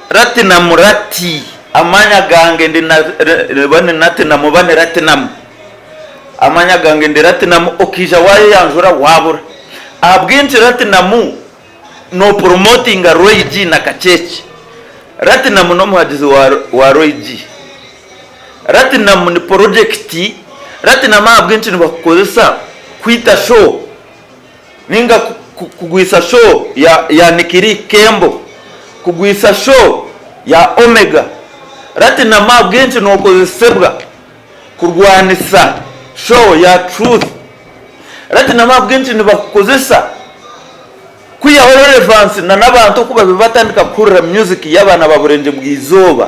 Ratinamu Rati, amanya gange ndi oba ni Natinamu oba ni Ratinamu, amanya gange ndi Ratinamu okaija wayeyanjura wabura. Ahabw'enki Ratinamu nopromotinga Roy G na Kakyekye? Ratinamu n'omuhagizi wa Roy G. Ratinamu ni porojekiti, Ratinamu ahabw'enki nibakukozesa kwita show? Ninga kugwisa show ya Nikiri Kembo, kugwisa show ya Omega. Ratinam ahabw'enki nokozesebwa kurwanisa show ya Truth? Ratinam ahabw'enki nibakukozesa kwihaho relevance na n'abantu oku babaire batandika kuhurira music y'abaana ba Burengye bw'eizooba?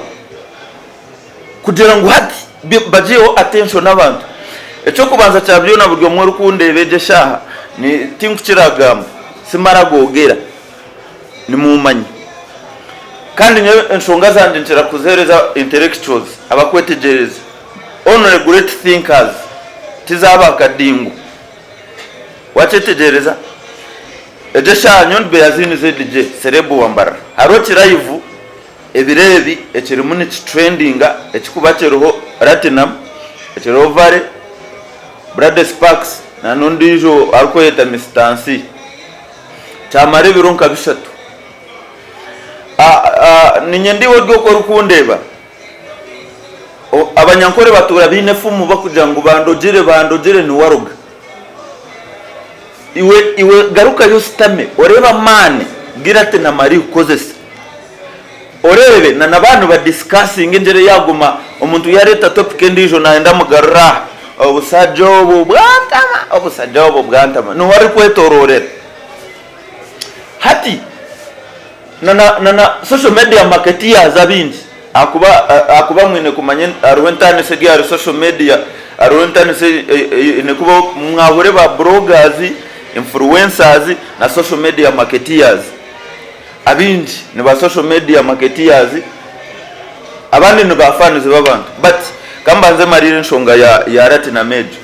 Kugira ngu hati bagyiheho attention abantu. Eky'okubanza kya byona buri omwe orikundeeba egi eshaaha ni tinkukiragamba, simara googera, nimuumanya. Kandi nyowe enshonga zangye nkira kuziheereza intellectuals, abakwetegyereza, only great thinkers, tizaaba akadingo. Wakyetegyereza? Egi eshaaha nyowe ndi Beaziini ZJ, Celeb wa Mbarara. Hariho kirayivu. Ebiro ebi ekirimu nikitrendinga ekirikuba kiriho Ratinam, ekiriho Vale, Brade Sparks nana ondiijo arikweyeta Mister Nsi. Kyamara ebiro nka bishatu. Niinyenda iwe ori okwo orikundeeba, Abanyankore batuura baine efumu barikugira ngu bandogire bandogire niwe aroga. Iwe iwe garukayo oshutame oreebe amaani gu Ratinam arikukozesa. Oreebe na n'abaana nibadisikasinga engyera eyaguma omuntu yareeta topic endiijo nayenda amugarure aha obusaja obu bwantama obusaja obu bwantama niwe arikwetororera. Hati na na na social media marketeers abaingi ahakuba ahakuba mwine kumanya hariho entaaniso eri ahari social media hariho entaaniso eine kubaho mwahure ba bloggers, influencers na social media marketeers. Abaingi ni ba social media marketeers abandi ni ba fans b'abantu but ka mbanze mariire enshonga ya ya Ratinam egyo.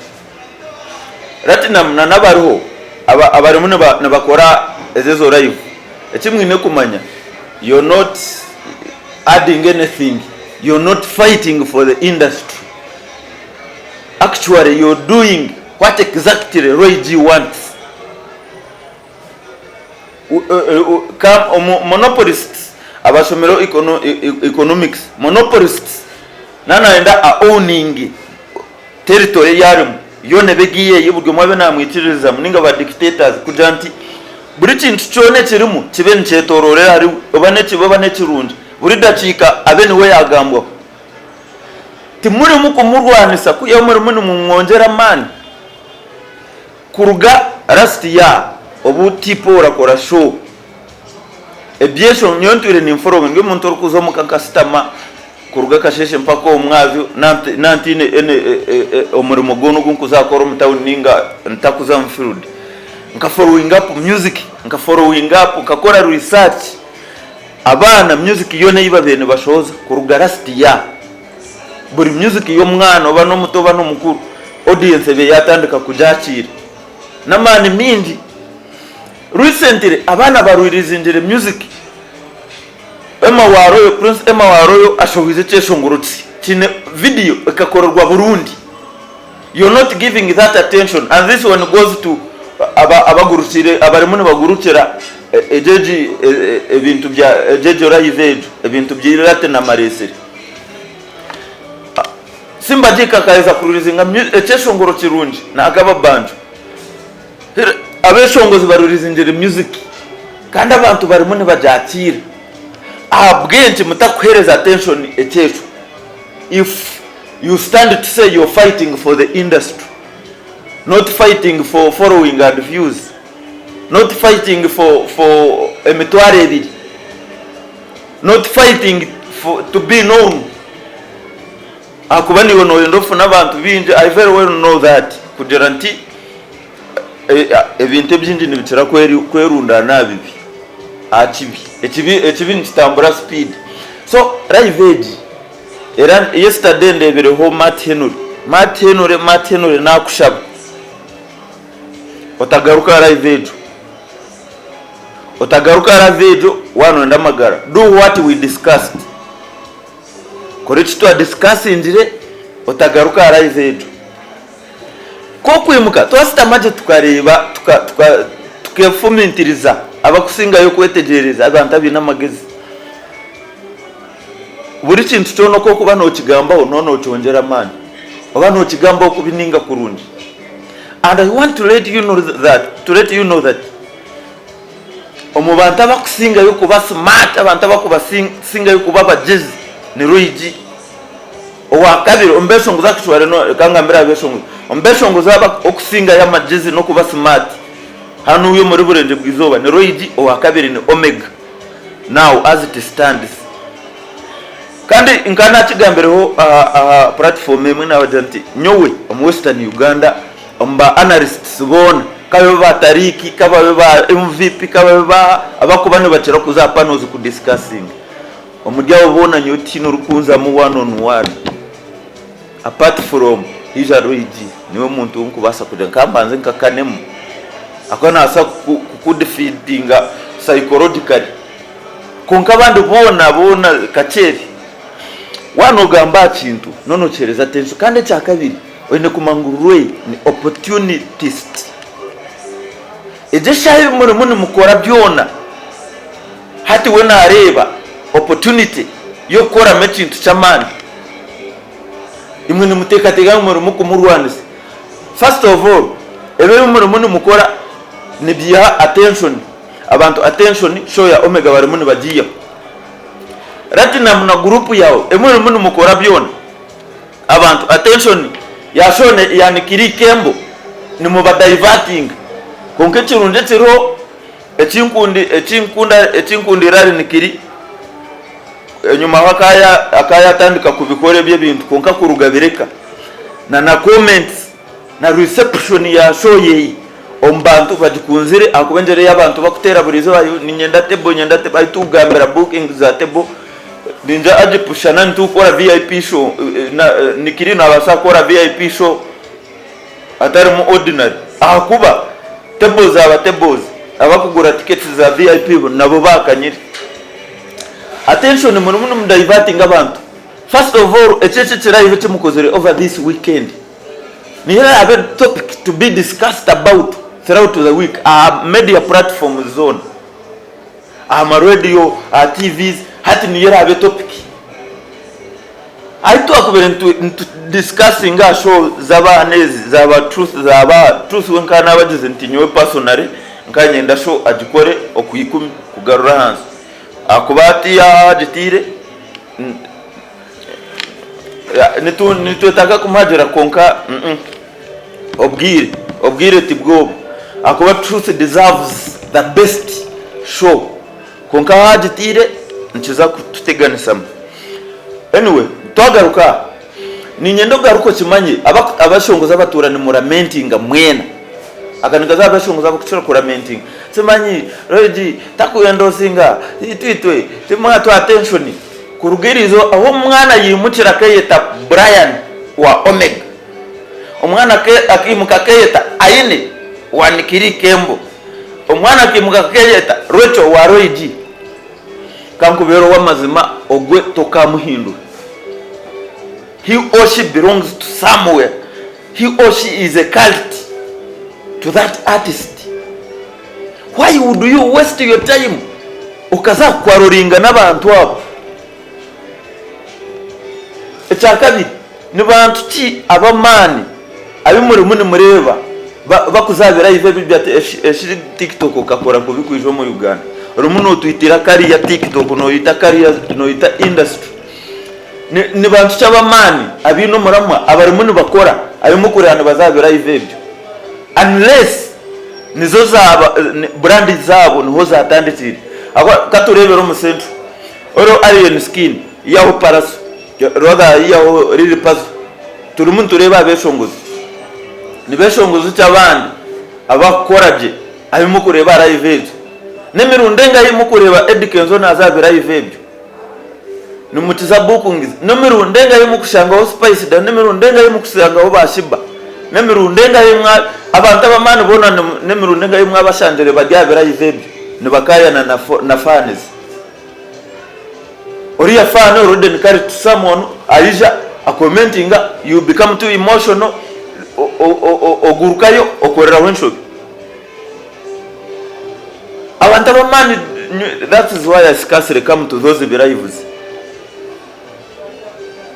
Ratinam na n'abariho aba abarimu niba nibakora ezo ezo live eki mwine kumanya you're not adding anything you're not fighting for the industry actually you're doing what exactly Roy G wants. Monopolists abashomireho economics, monopolists naaba nayenda a owninge territory ei arimu yoona ebe eri eyeye buri omwe abe namwikiririzamu ninga ba dictators kugira nti buri kintu kyona ekirimu kibe nikyetororera ahari we oba nekibi oba nekirungi buri dakiika abe niwe yagambwaho. Timurimu kumurwanisa kwihaho murimu nimumwongyera amaani. Kuruga last year obu T-Paul akora show ebyesho nyowe ntwire ninforoga ndi omuntu orikuza omuka nkasitama kuruga akasheshe mpaka omu mwazyo na ntaine any omurimo gwona ogu nkuza kukora omu town ninga ntakuza omu field nka following up music nka following up nkakora research abaana music yoona ei babaire nibashohoza kuruga last year. Buri music y'omwana oba n'omuto oba n'omukuru audience eba yatandika kugyakiira n'amaani mingi. Recently abaana barwiriizingire music Emma wa Royal, Prince Emma wa Royal ashohoize ekyeshongoro kisya kiine video ekakorerwa Burundi. You're not giving that attention and this one goes to abagurukire abarimu nibagurukira egyo egi ebintu bya egyo egyo live egyo ebintu bya Latin aresire. Simba Jik akaheza kuririzinga ekyeshongoro kirungi nagaba banjo. Abeshongozi barurizingire music kandi abantu barimu nibagyakiira. Ahabw'enki mutakuhereza attention ekyekyo? If you stand to say you're fighting for the industry, not fighting for following and views, not fighting for for emitwaro ebiri, not fighting for to be known ahakuba naiwe noyenda ofune abantu baingi I very well know that kugira nti ebintu ebingi nibikira kwerundaana aha bibi aha kibi ekibi ekibi nikitambura speed so live egi era yesterday ndeebireho Matt Henry Matt Henry Matt Henry nakushaba otagaruka aha live egyo. Otagaruka aha vidiyo waaba noyenda amagara. Do what we discussed. Kora eki twadiscusingire otagaruka aha live egyo. Ku okwimuka twashutama gye tukareeba tukefumintiriza abakusingayo kwetegyereza abantu abaine amagezi. Buri kintu kyona oku orikuba nokigambaho nooba nokyongyera amaani. Oba nokigambaho kubi ninga kurungi. And I want to let you know that, to let you know that omu bantu abakusingayo kuba smart, abantu abakusingayo kuba abagyezi ni Roy G. Owakabiri omu beshongozi actually no reka ngambire aha beshongozi, omu beshongozi aba okusingayo amagyezi n'okuba smart hanuya omuri Burengye bw'eizooba ni Roy G, owakabiri ni Omega now as it stands. Kandi nka nakigambireho aha aha platform emwe nabagira nti nyowe omu Western Uganda omu ba analysts boona kababe ba Tariiki, kababe ba MVP, kababe ba abakuba nibakira kuza aha panels ku discussinga omuri abo boona nyowe tihaine orikunzamu one on one apart from Hija Roy G niwe muntu ou nkubaasa kugira nka mbanze nkakanemu ahakuba nabaasa kukudefeatinga psychologically. Kwonka abandi boona boona kakyeri. Waaba noogamba aha kintu nooba nookiheereza attention. Kandi ekyakabiri oine kumanya ngu Ray ni opportunitist. Egyo eshaaha ebi murimu nimukora byona, hati we naareeba opportunity y'okukoramu ekintu ky'amaani. Imwe nimuteekateeka ngu murimu kumurwanisa. First of all, ebi ebi murimu nimukora nibyiha attention. Abantu attention show ya Omega barimu nibagiihaho. Ratinam na group yawe emurimu nimukora byona abantu attention ya show ya Nikiri Kembo nimuba divertinga. Kwonka ekirungi ekiriho ekinkundi ekinkunda ekinkundira ahari Nikiri enyumaho akaya akayatandika kubikora ebyo ebintu kwonka kuruga bireka na na comments Na reception ya show ye omu bantu bagikunzire ahakuba engyera ei abantu bakuteera buri izooba niinyenda table niinyenda table ahu tukugambira booking za table ningira agipusha na nitukukora VIP show Nikiri nabaasa kukora VIP show atarimu ordinary ahakuba table zaaba tables abakugura tickets za VIP nabo bakanyire. Attention murimu nimudivertinga abantu first of all eki ekikirayo ekimukozire over this weekend. Niyo eraabe topic to be discussed about throughout the week aha media platforms zoona, aha ma radio, aha TVs, hati niyo eraabe topic. Ahu twakubaire nitu discussinga aha show z'abaana ezi za ba Truth za ba Truth we nkaba naabagize nti nyowe personally nkaba niinyenda show agikore okwikumi kugarura ahansi ahakuba hati yaaba agiteire. Nitwetaaga kumuhagira kwonka obwire obwire tibwo obu ahakuba truth deserves the best show kwonka ahu agiteire nikiza kututeganisamu. Anyway twagaruka aha niinyenda ogaruke okimanye abashongozi abatuura nimuramentinga mwena aka nikaza aha bashongozi abakukira kuramentinga simanyi Regi takuendosinga itwe itwe timwatuha attention. Kuruga eriizooba ahu omwana yaimukire akeeyeta Brian wa Omega, omwana akaimuka akeeyeta Aine wa Nikiri Kembo, omwana akaimuka akeeyeta Rachel wa Roy G. Ka nkubeere ow'amazima ogwe tokamuhindura. He or she belongs to somewhere, he or she is a cult to that artist. Why would you waste your time okaza kukwaroringa n'abantu abo? Ekyakabiri, ni bantu ki ab'amaani abu murimu nimureeba bakuza aha birayivu ebi bya eki TikTok okakora kubi kwija omu Uganda? Orimu notwitira kariya TikTok noyita kariya noyita industry. Ni bantu ki ab'amaani abaine omuramwa abarimu nibakora abu murikureeba nibaza aha birayivu ebyo? Unless nizo zaaba brand zaabo niho zatandikiire ahabw'okuba katureebere omu central oriho alien skin ihaho paraso rather ihaho lil pazo turimu nitureeba aha beshongozi nibeshongozi ki abandi abakukora gye abu murikureeba aha live egyo n'emirundi engahi ei murikureeba Eddy Kenzo naaza aha birive ebyo nimukiza bookings n'emirundi engahi ei murikushangaho Spice Diana n'emirundi engahi ei murikushangaho ba Sheebah N'emirundi engahi ei mwa, abantu ab'amaani boona n'emirundi engahi ei mwabashangire bari aha birayizi ebyo. nibakaayana na na fans. Oriya fan already encourage to someone aija a commentinga you become too emotional ogurukayo okoreraho enshobi. Abantu ab'amaani that is why I scarcely come to those lives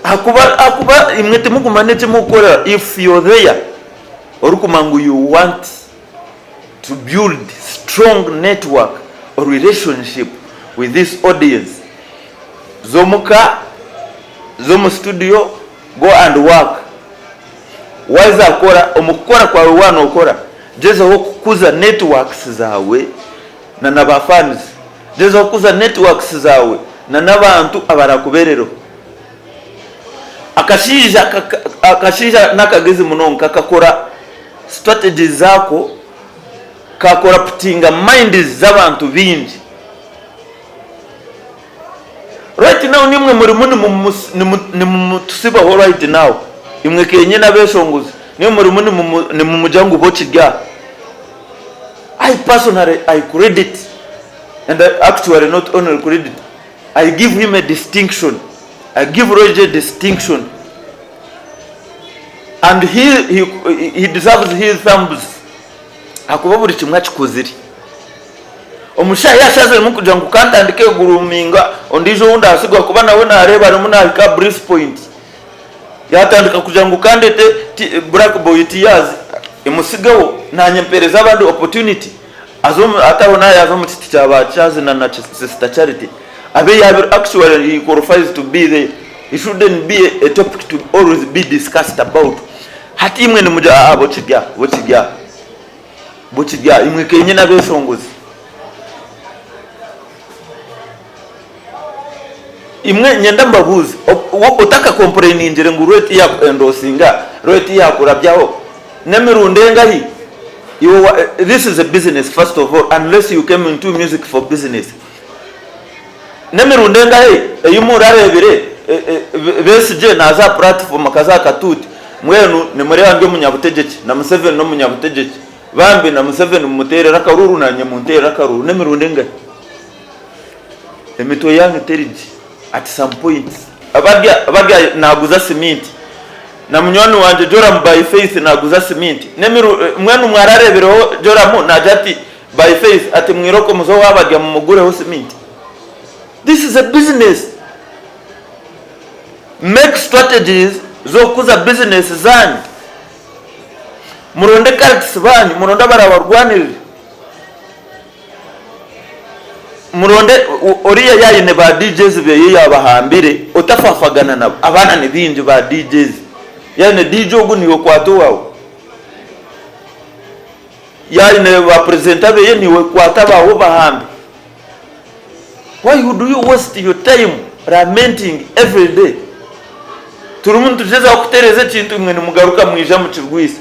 ahakuba ahakuba imwe timuguma n'eki mukukora if you're there orikumanya ngu you want to build strong network or relationship with this audience z'omuka, z'omu studio, go and work. Waaza kukora, omu kukora kwawe waaba nookora, gyezaho kukuza networks zaawe na na ba fans, gyezaho kukuza networks zaawe na n'abantu abarakubeerereho. Akashaija akashaija n'akagezi munonga kakakora strategies zaako, ka corruptinga minds z'abantu baingi. Right now nimwe murimu nimumutusibaho right now, imwe kenyine abeshongozi nimwe murimu nimumugira ngu bo kirya. I personally I credit and actually not only credit, I give him a distinction, I give Roy J distinction and he, he, he deserves his thumbs ahakuba buri kimwe akikozire. Omushaija yashaziremu kugira ngu kantandike guruminga ondiijo ou ndasigwa ahakuba nawe nareeba arimu nahika aha bliss point. Yatandika kugira ngu kandete Black Boy Tears emusigeho nanye mpereze abandi opportunity aze omu hati aho nawe yaaza omu kiti kya ba Charles na na Sister Charity abe yaabire actually he qualifies to be there he shouldn't be a topic to always be discussed about hati imwe nimugira aa bo kirya bo kirya bo kirya imwe kenyine abeshongozi Imwe nyenda mbabuuze, otakakompureyningire ngu Roy tiyaku endosinga, Roy tiyakurabyaho n'emirundi engahi? Iwe wa, this is a business first of all unless you came into music for business. N'emirundi engahi ei murareebire Besigye naaza aha platform akaza aha katuuti, mbwenu nimureeba ndi omunyabutegyeki na Museveni n'omunyabutegyeki, bambi na Museveni mumuteerere akaruuru naanye munteerere akaruuru, n'emirundi engahi? Emitwe yanyu teri gye at some point. Barya barya naguza siminti na munywani wangye Joram by faith naguza siminti nemiru mbwenu mwararebireho Joram nagira ati by faith ati mwiroko muze owa barya mumugureho siminti this is a business make strategies zokukuza business zanyu muronde cults banyu muronde abarabarwanirire. Muronde oriya yaine ba DJs beye yabahambire otafafagana nabo abaana ni baingi ba DJs yaine DJ ogu niiwe kwata owawe yaine ba presenter beye niiwe kwata abawe obahambe why do you waste your time lamenting everyday turimu nitugyezaho kutereza ekintu imwe nimugaruka mwija mukirwisa.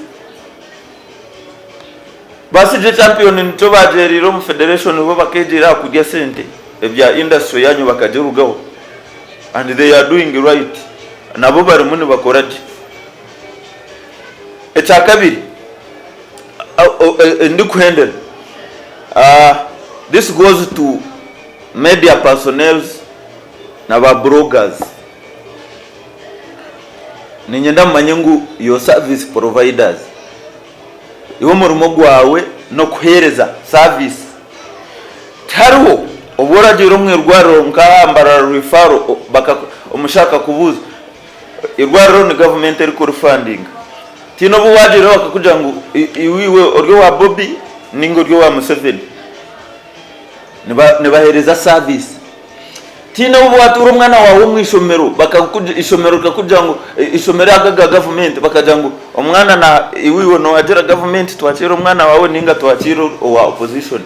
Basije champion nikyo bagyereire omu federation bo bakegyera aha kurya sente ebya industry yanyu bakagirugaho and they are doing right nabo barimu nibakora gye. Ekyakabiri ndikuhendera this goes to media personnels na ba bloggers niinyenda mumanye ngu your service providers. Iwe omurimo gwawe n'okuheereza service. Tihariho obu oragiire omu irwariro nk'aha Mbarara Referral omushaho akakubuuza, irwariro ni gavumenti erikurifandinga. Tihaine obu waagiireyo bakakugira ngu iwe ori owa Bobi ninga ori owa Museveni. Nibaheereza service. Tihaine obu watuura omwana waawe omu ishomero ishomero rikakugira ngu ishomero aga aga gavumenti bakagira ngu omwana na iwe iwe nowagira gavumenti twakiire omwana waawe ninga twakiire owa opposition.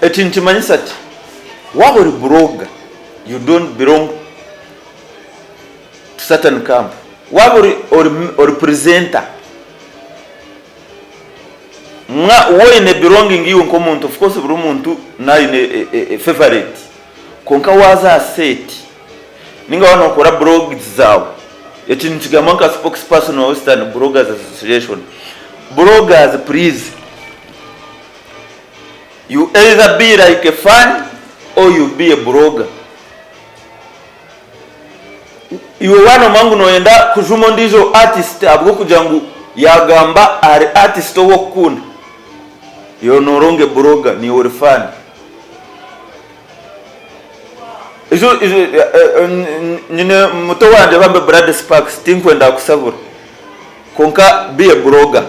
Eki nikimanyisa ki? Waaba ori blogger you don't belong to certain camp. Waaba ori presenter. Mwa woine belonging iwe nkomuntu of course buri muntu nayine favorite kwonka waza aha set ninga waba nokora blogs zawe eki nikigambwa nka spokesperson wa western bloggers association bloggers please. You either be like a fan or you be a blogger. Iwe wanomanya ngu noyenda kujuma ondiijo artist ahabw'okugira ngu yagamba ahari artist ou okukunda, you're no longer a blogger, niiwe ori fan. Ijo ijo nyine muto wangye bambe Brad Sparks tinkwenda kusabura kwonka be a blogger.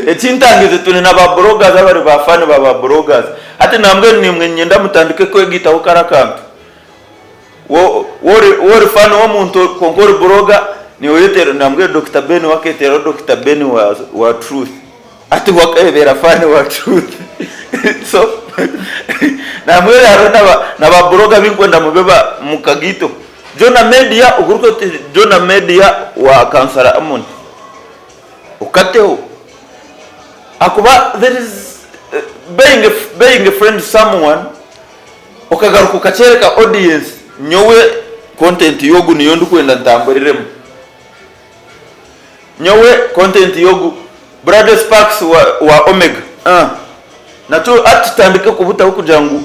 Ekintangize turi na ba bloggers abari ba fan ba ba bloggers. Hati nambwenu nimwe niinyenda mutandike kwegaitaho kari akantu. Wo ori fan w'omuntu kwonka ori blogger niiwe oyeteera nambwenu Dokita Ben we akeeteeraho Dokita Ben wa truth. Hati we akeebeera fan wa truth. So nambwenu hariho na ba blogger abu ndikwenda mube ba mukagaiteho. Jonah Media oguruke oti Jonah Media wa Kansara Amon. Okateho. Ahakuba there is being being a friend to someone okagaruka okakyereka audience nyowe content y'ogu niyo ndikwenda ntamburiremu. Nyowe content y'ogu Brother Sparks wa wa Omega aah nakyo hati tutandike kubutaho kugira ngu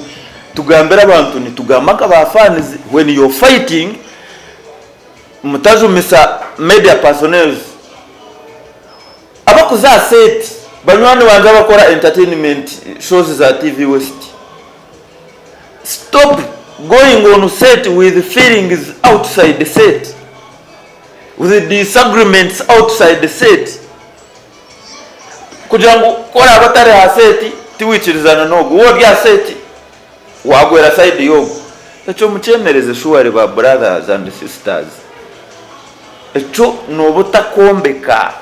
tugambire abantu nitugamba nka ba fans when you're fighting Mutajumisa media personnels abakuza aha set banywani bangye abakora entertainment shows za TV West stop going on set with feelings outside the set with disagreements outside the set kugira ngu ku oraabe otari aha set tiwikirizana n'ogu waaba ori aha set Wagwera side y'ogu. Ekyo mukyemereze surely ba brothers and sisters. Ekyo noba otakwombeka.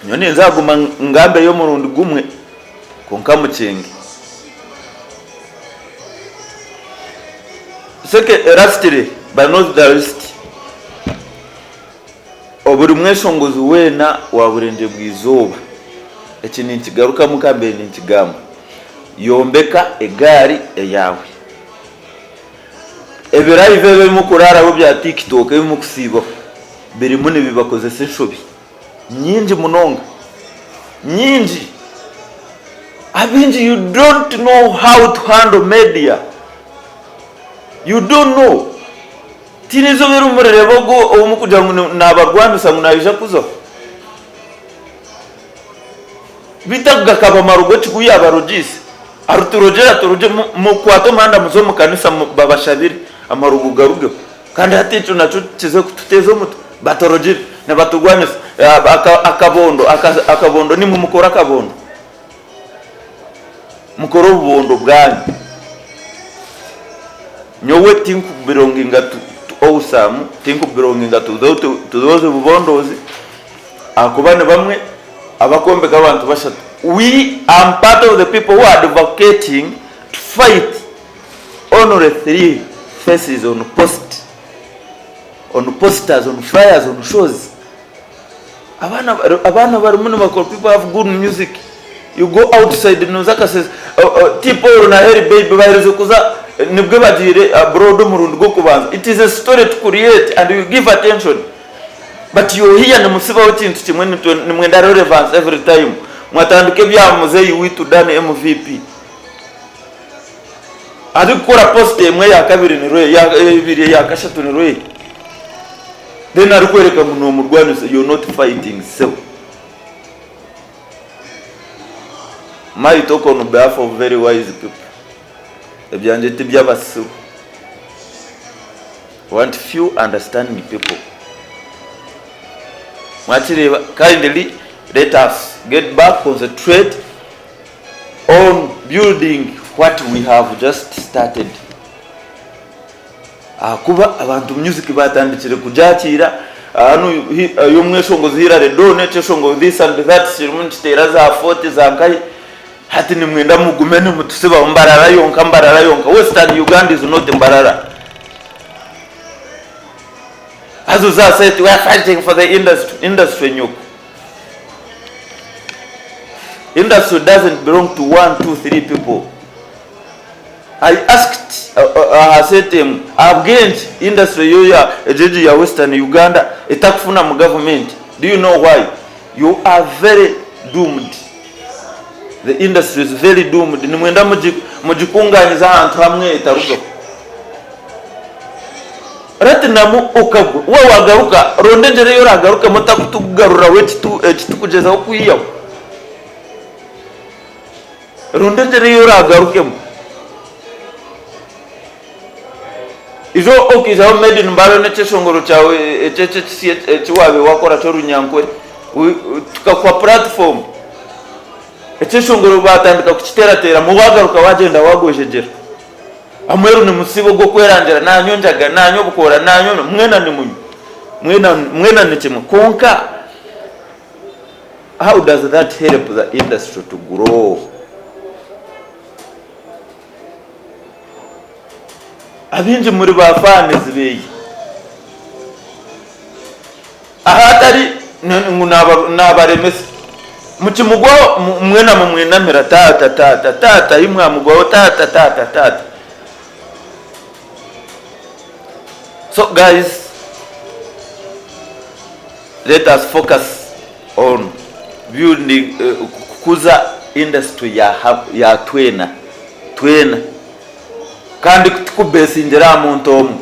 Nyowe ninza kuguma ngambeyo omurundi gumwe kwonka mukyenge. Seke lastly but not the least, buri mweshongozi weena wa Burengye bw'eizooba, eki ninkigarukamu nka mbaire ninkigamba, Yombeka egaari eyaawe. Ebi live ebi ebimukuraaraho bya TikTok ebimukusiibaho birimu nibibakozesa enshobi nyingi munonga. Nyingi. Abaingi you don't know how to handle media. You don't know. Tihaine eizooba eri murireeba ogwo ou murikugira ngu naabarwanisa ngu naija kuzaho. Beitu ago gakaba amarogo ki gu yaabarogiise? Ariturogyera turugye, mukwate omuhanda muze omu kanisa babashabire amarogo garugeho. Kandi hati ekyo nakyo kize kututeeza omutwe. Baturogire, nibaturwanisa. Akabondo, akabondo naimwe mukore akabondo. Mukore obubondo bwanyu. Nyowe tinkubilonginga to Awesome, tinkubilonginga to those bubondoozi ahakuba ni bamwe abakwombeka abantu bashatu. We am part of the people who are advocating to fight only 3 faces on post, on posters, on flyers, on shows. Abaana abaana barimu nibakora people have good music you go outside noza kasese T Paul na Heri Baby baherize kuza nibwe bagiire abroad omurundi gw'okubanza it is a story to create and you give attention but you're here nimusibaho ekintu kimwe nimwenda relevance every time mwatandika ebya muzeeyi witu Dan MVP arikukora post emwe eyakabiri nirwe eya ibiri eyakashatu nirwe Then arikworeka ngu nomurwanisa you're not fighting sebo. My talk on behalf of very wise people. Ebyangye tibyabasiru. Want few understanding people. Mwakireeba kindly let us get back concentrate on building what we have just started. Ahakuba abantu music batandikire kugyakiira hanu y'omweshongozi Hillary Dawn ekyeshongoro this and that kirimu nikiteera za 40 za nkahi hati nimwenda mugume nimutusibaho Mbarara yonka Mbarara yonka Western Uganda is not Mbarara haza oza aha site we are fighting for the industry industry nyoko industry doesn't belong to one two three people. I asked aha sente emwe ahabw'enki industry yo ya egyo ya western Uganda etakufuna mu government do you know why you are very doomed. The industry is very doomed. Nimwenda mugikunganyize ahantu hamwe etarugaho. Ratinamu okagwa, waaba wagaruka ronda engyera ei oragarukemu otakutugaruraho ekitukugyezaho kwihaho. Ronda engyera ei oragarukemu. Ijo okaijaho made in Mbale n'ekyeshongoro kyawe eki ekisya eki waabaire waakora ky'orunyankore, tukakuha platform, ekyeshongoro baatandika kukiteerateeramu waagaruka waagyenda waagwejegyera. Amuheru nimusiiba ogw'okwerangira, naanywa enjaga, naanywa obukoora, naanywa, mwena nimunywa, mwena mwena ni kimwe. Kwonka how does that help the industry to grow? Abaingi muri ba fans beye. Ahatari ngu nabaremesa. Mukimugwaho mwena mumwinamira taata taata taata ahi mwamugwaho taata taata taata. So guys let us focus on building kukuza industry ya twena twena kandi tikubesingira aha muntu omwe.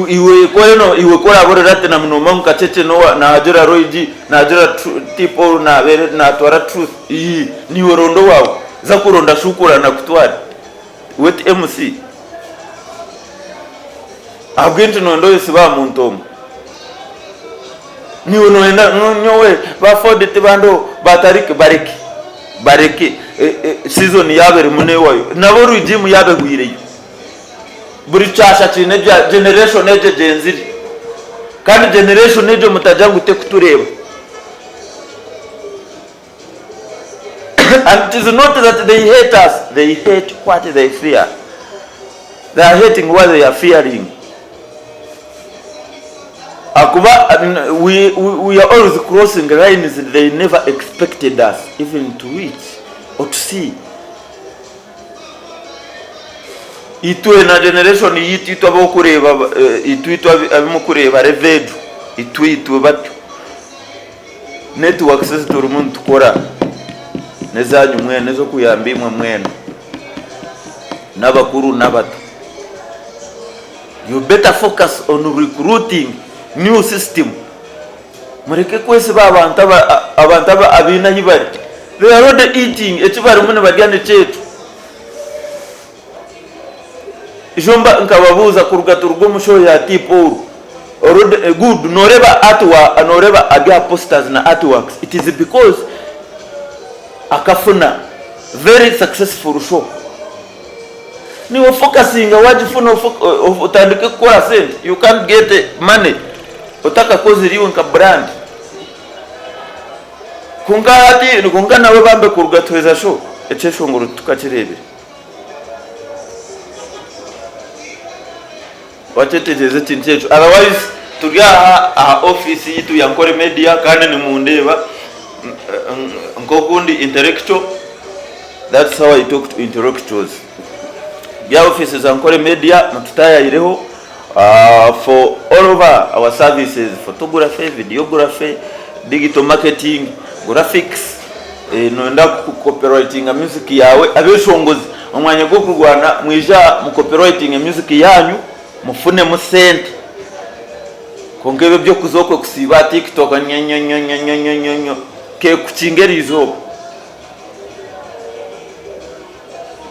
Iwe ku iwe ku oraabe ori Latinum noomanya ngu Kakyekyene owa naagira Roigi naagira T-Paul naabeera naatwara Truth ii niiwe ronda owaawe za kuronda Shukurana akutware we ti MC. Ahabw'enki nooyenda oyesibe aha muntu omwe? Niiwe nooyenda ngu nyowe ba Ford tibandiho ba Tariq bareke bareke season yaabo erimu n'ewayo nabo Rwigimu yaaba ehweireyo. Buri kyasha kiine ebya generation egyo egyenzire. Kandi generation egyo mutagira ngu tekutureeba. And it is not that they hate us, they hate what they fear. They are hating what they are fearing. Akuba we, we, we are always crossing lines they never expected us even to reach or to see. Itwe na generation yitu itwe abokureeba itwe itwe abimukureeba level egyo itwe itwe batyo networks ezi turimu nitukora nezanyu mwena ezokuyamba imwe mwena nabakuru nabato you better focus on recruiting new system Mureke kwesiba abantu abantu abaine ahi bari. They are already eating, eki barimu nibarya nikyaitu. Ijo mba nkababuuza kuruga turuga omu show ya T Paul, already good noreeba artwork noreeba ari aha posters na artworks it is because akafuna very successful show. Niiwe ofokasinga wagifuna otandike kukora sente, you can't get money otakakozire iwe nka brand. Kwonka hati kwonka nawe bambe kuruga tuheza show ekyeshongoro titukakireebire. Wakyetegyereza ekintu ekyo otherwise turi aha aha office yitu ya Nkore Media kandi nimundeeba nkoku ndi intellectual that's how I talk to intellectuals. Bya office za Nkore Media mututayayireho for all over our services photography, videography, digital marketing, graphics, noyenda ku copywritinga music yaawe abeshongozi Omwanya gw'okurwana mwije aha mu copywritinge music yanyu mufunemu sente kwonka ebyo eby'okuza okwe kusiiba aha tiktok nyonyonyonyonyonyo kekukinga eriizooba.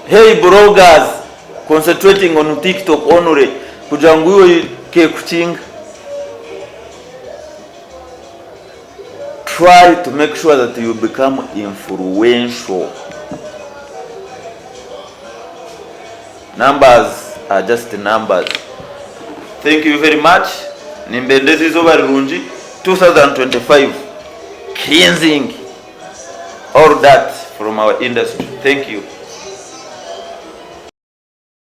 Hey bloggers concentrating on tiktok only kugira ngu iwe kekukinga. Try to make sure that you become influential. Numbers are just numbers. Thank you very much. Nimbendeza izooba rirungi 2025 cleansing all that from our industry. Thank you.